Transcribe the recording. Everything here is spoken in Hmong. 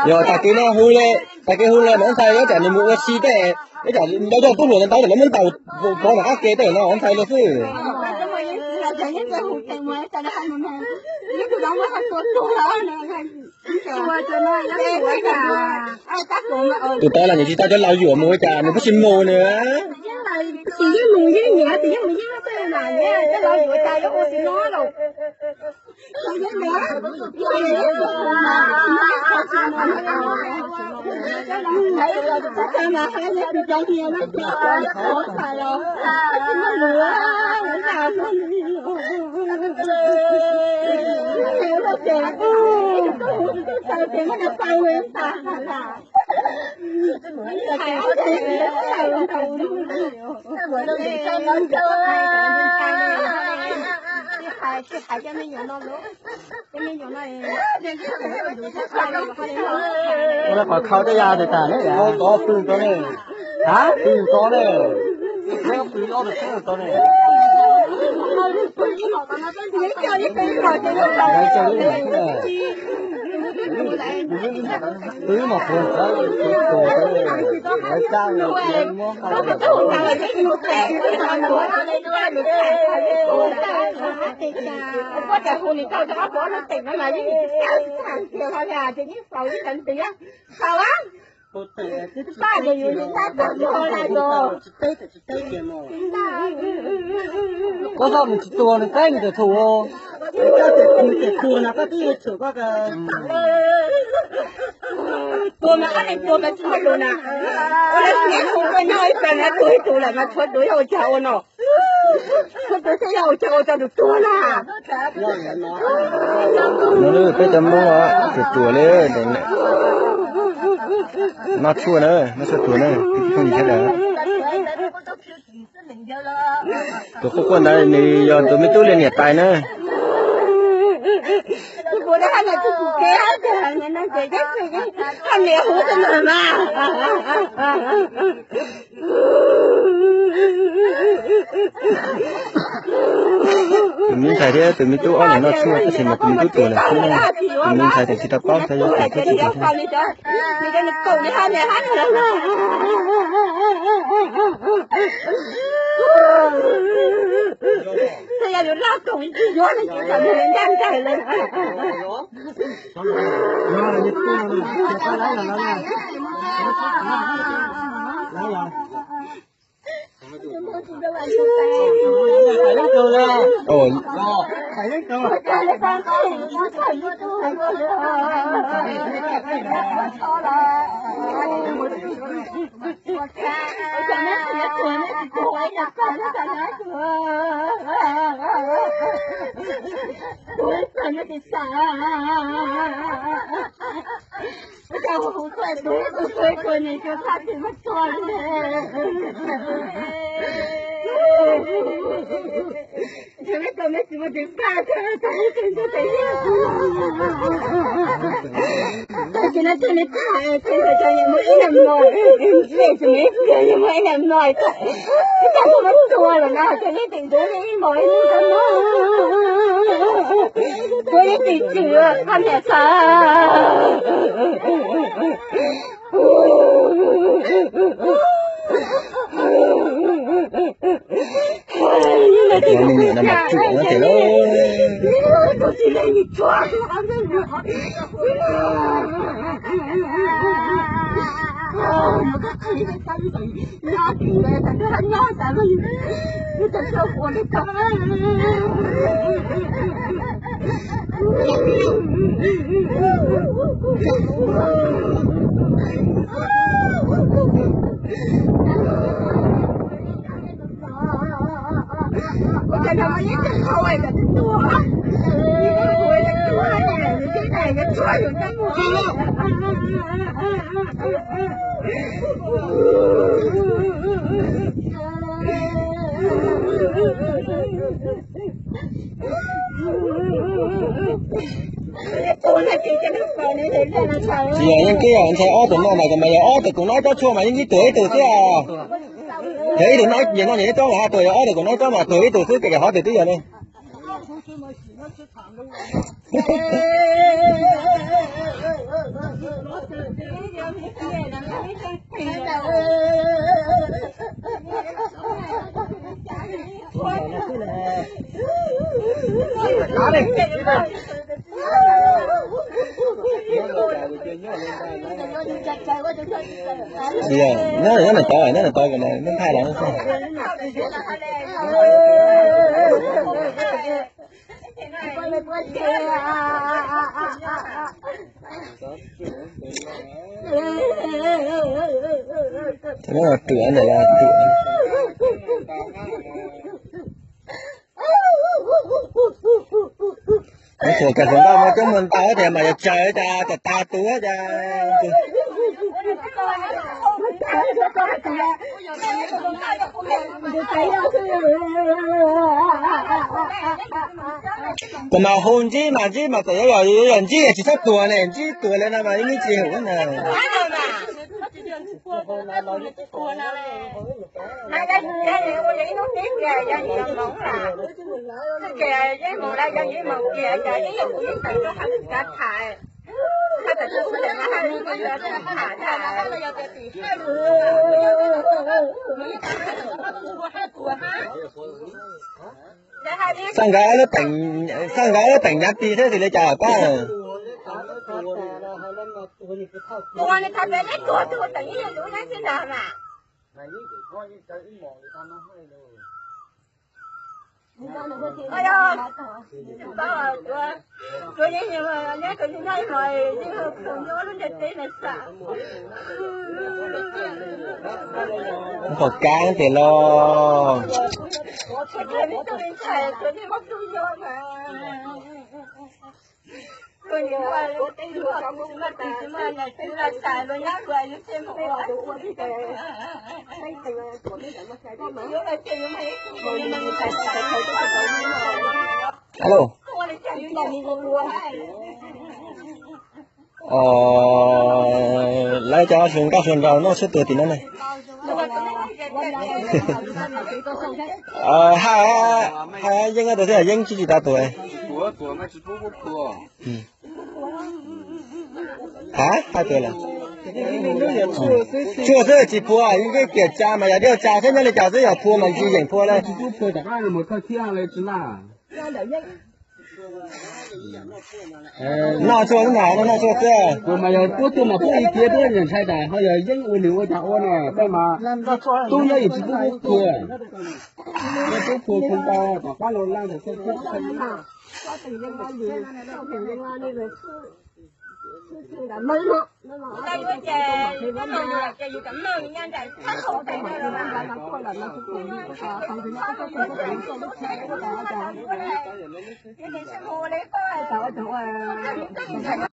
Yog tag kis no hu le, tag kis hu le mas ntxhais yuav tsum nws mus ua si tej, yuav tsum nco nco tub hluas ntawd ntawd lawv muab ntaus pov nram qab ke tej no ntxhais li xwb. Tus tod los nws tsis tau cov laus yuam mus ua cas nws pheej tsis mus na. Ua qhov khau tej ya tas tas ne, tod pw tod ne, ha pw tod ne, pw ob tug pw tod ne. Pw mas pw tod, pw tod, lawv caj muab qau. Koj txhob mus tsis tuag nws teb nws tus thum. Tua mas koj tsis tua mas tsis muaj lus na. Ua lawv sim hu koj nyob ib pliag na, tua ib tug lawm mas tshuav tus yog ua cas ua no. Tshuav tus xwb yog ua cas ua tau tus tuag na. No peb cov Hmoob tuam tuam li noj tshuaj na, noj tshuaj tuag na, phooj ywg sawv daws. Tus quaj quaj ntawd nws yog tus me tub li niam tais na. Tus me ntxhais thiab tus me tub ob leeg noj tshuaj tab sis mas tus me tub tuag lawm xwb na. Tus me ntxhais tseem tsis tau paub xyov yuav tuag thiab tsis tuag thiab. Cov me nyuam no mas ruam no tiag lauj. Tsis yog yeej kib, ntshai ob tug no mas, mas yog ob tug kuv noj ib tsob tshuaj mas yeej ib tug ib tug xwb os. Yog ib tug noj nyias noj nyias ib tsob mas ho tuag, yog ob tug kuv noj ib tsob mas tuag ib tug xwb, ces yog ob tug twb yog ne. Nyob nyob nws tod, nyob nws tod, neb thaij los xwb. Neb los ruam ntawm los ruam. Neb tsuas kas xus nkauj muab coob muag ntau tias mas yog tsaws cas tas tas tus cas. Kuv mas hu ntsib mas ntsib mas txawm yog, yog ntsib tsis txhob tuag ne, ntsib tuag li no mas yeej tsis hum na. Xaj nkawd lub teem, xaj nkawd lub teem nyav ti thiab xws li cas pab. Pom kab tias los. Alo. Lawv cov hluas nkauj hluas nraug noj tshuaj tuag tim no ne. Haj, haj yeeb ob tug xwb, yeeb tsis tsis tau tuag. Haj, haj tuag lawm. Tshuaj xwb tsis phua, yeej tiam tsa mas yog diaj tsa xwb, nyob li cas xwb, yog phua mas tsis yeem phua li. Noj tshuaj xwb na, noj tshuaj xwb. Kuv mas yog pub tuag mas pub ib kiag twb ntshai tas ho yog yeeb ua nws ua cas ua no, tej mas tub nyob yus tsis pub pub phua. Pub phua kho tau tom qab los laj ntawm